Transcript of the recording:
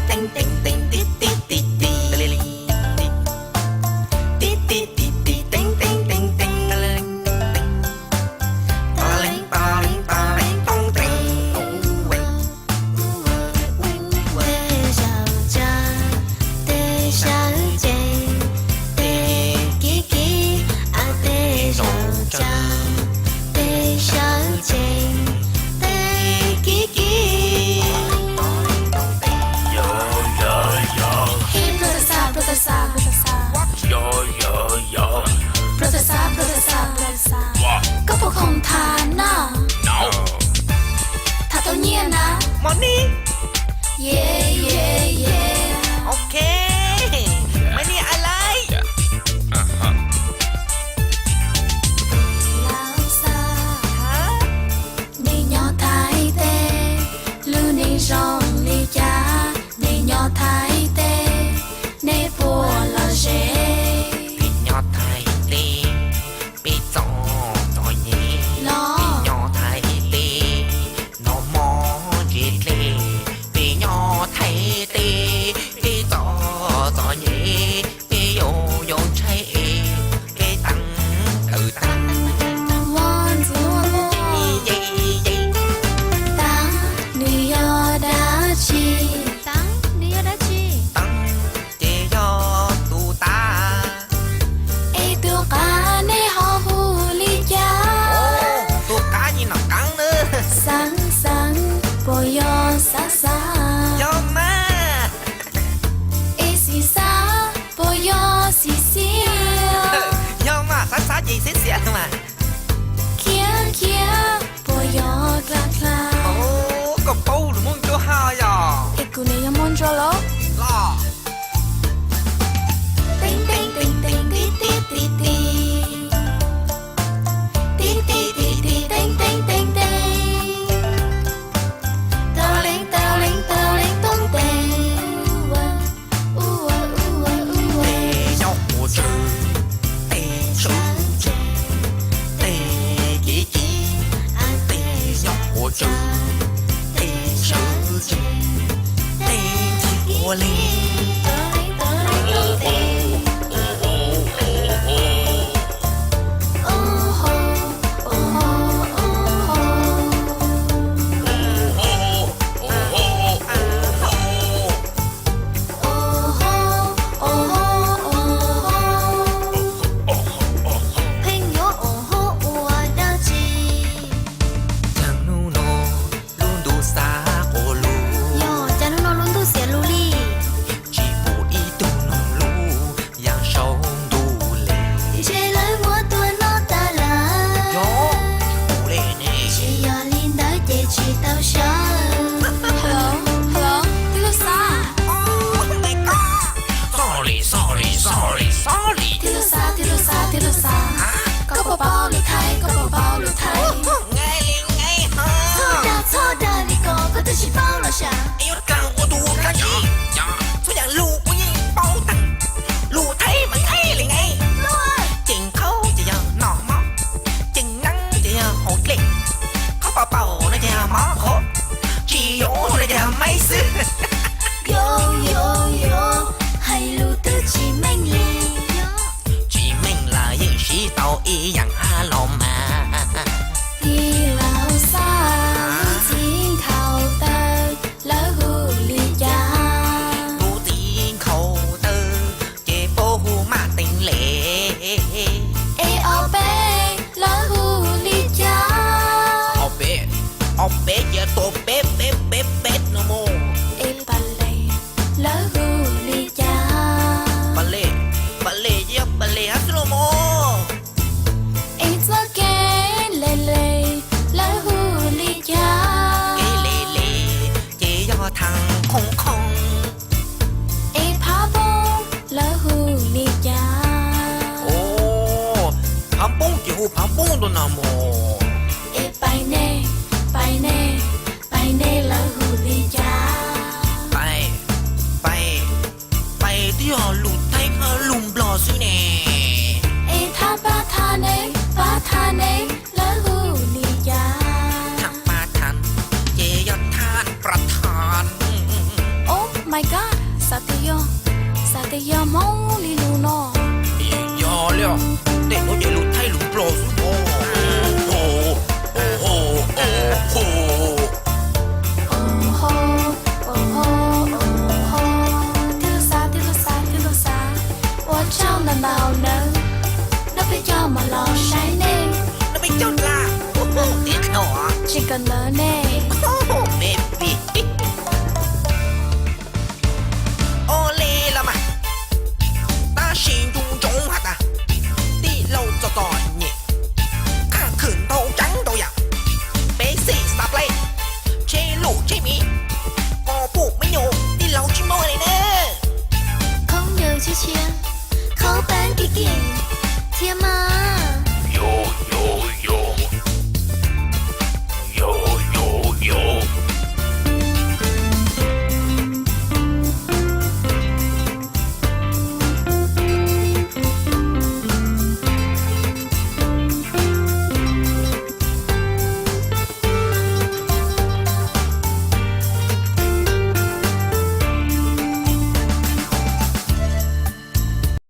teeb teeb teeb ti ti ti ti, ti ti ti ti teeb teeb teeb teeb, too teeb too teeb. Tej zaum tsawv, tej sawv cev, tej kiv kiv, tej zaum tsawv, tej sawv cev, tej kiv kiv. Hey, Professor, Professor, Professor. Professor, Professor, Professor. Koj puas khoom tham no? Tham tau nyiaj na. Money. Yeah, yeah, yeah. Ok. Money, I like. Laus Xab, nej nyob Thaib teb, lub neej zoo li cas? Nej nyob Thaib teb, nej puas lom zem? Peb nyob Thaib teb, peb txom txom nyem. Los peb nyob Thaib teb, noj mov ntse dlej. Peb nyob Thaib teb, peb txom txom nyem, peb yuav yuav ntshai es peb teeb tawm teeb. Tav, nws yog dab tsi? Tav, nws yog dab tsi? Tav, ces yog tus tav. Es tus qav nej ho hu li cas? Tus qav ces nom qav na. Xav xav, puas yog xav xav? Yog mas. Es xis xav, puas yog xis xiav? Yog mas, xav xav ces xiav xiav mas. Khiav khiav, puas yog dlha dlha? Koj paub lus Hmoob Ntsuab hab yog? Es kuv niam yog Hmoob Ntsuab los? Los. Teeb teeb teeb teeb tib tib tib tib, tib tib tib tib teeb teeb teeb teeb, tau leej tau leej tau leej toob teeb. Tej nyob ua tsawg, tej sawv tsees, tej kiv kiv. Tej nyob ua tsawg, tej sawv tsees, tej ncig ua li. Pheej yuav ua hauj ua dab tsi? Cas hnub no lub ntuj xav quas lug. Yog cas hnub no lub ntuj xiav lug li? Tsis pum ib tug noog lug yav saum ntuj li. Ntshe lawv muab tua noj tas lawm. Yog, ua li ne. Tsis yog li ntawd ces tsis tau sawv. Hello, hello, tij Lug Xab. Sorry, sorry, sorry, sorry. Tij Lug Xab, tij Lug Xab, tij Lug Xab. Koj puas paub lus Thaib, koj puas paub lus Thaib? Txhob dag, txhob dag li ko, koj twb tsis paub los sav. Yuav dag ua tus dag tsi? Txhua yam lus kuv yeej paub tag. Lus Thaib mas nqaij li nqaij. Ceem qhaub ces yog noj mov, ceem neeb ces yog haus dlej, qhov paus paus no ces yog mov qhuav, tsis yuav no ces yog maib xwb. Yuav, yuav, yuav, hais lus twb tsis meej li. Tsis meej los yeej siv tau ib yam hab los mas. Tij laug Xab, lub txiv nkhaus taw lawv hu li cas? Lub txiv nkhaus taw ces puab hu maj teev le. Es ob peb lawv hu li cas? Ob peb, ob peb ces tua peb peb peb peb no mog. Es pas les lawv hu li cas? Pas les, pas les ces yog pas les hab xwb los mog. Es txoj kev le le lawv hu li cas? Kev le le ces yog thav qhoo qhoo. Es phav poob lawv hu li cas? Phav poob ces hu phav poob ntau na mog. Es pais ne, pais ne, pais ne lawv hu li cas? Pais, pais, pais twb yog lus Thaib hab lus Nplog xwb ne. Es thab pab thab ne, pab thab ne lawv hu li cas? Thab pab thab ces yog thab pab thab. Xav tias yog, xav tias yog Hmoob li lus no. Yog li, tej nuav ces lus Thaib lus Nplog xwb os. Ua tsaug ntau ntau nawb, nrog peb coj mus los saib nej, nrog peb coj dlaab, tsis kawm ntawv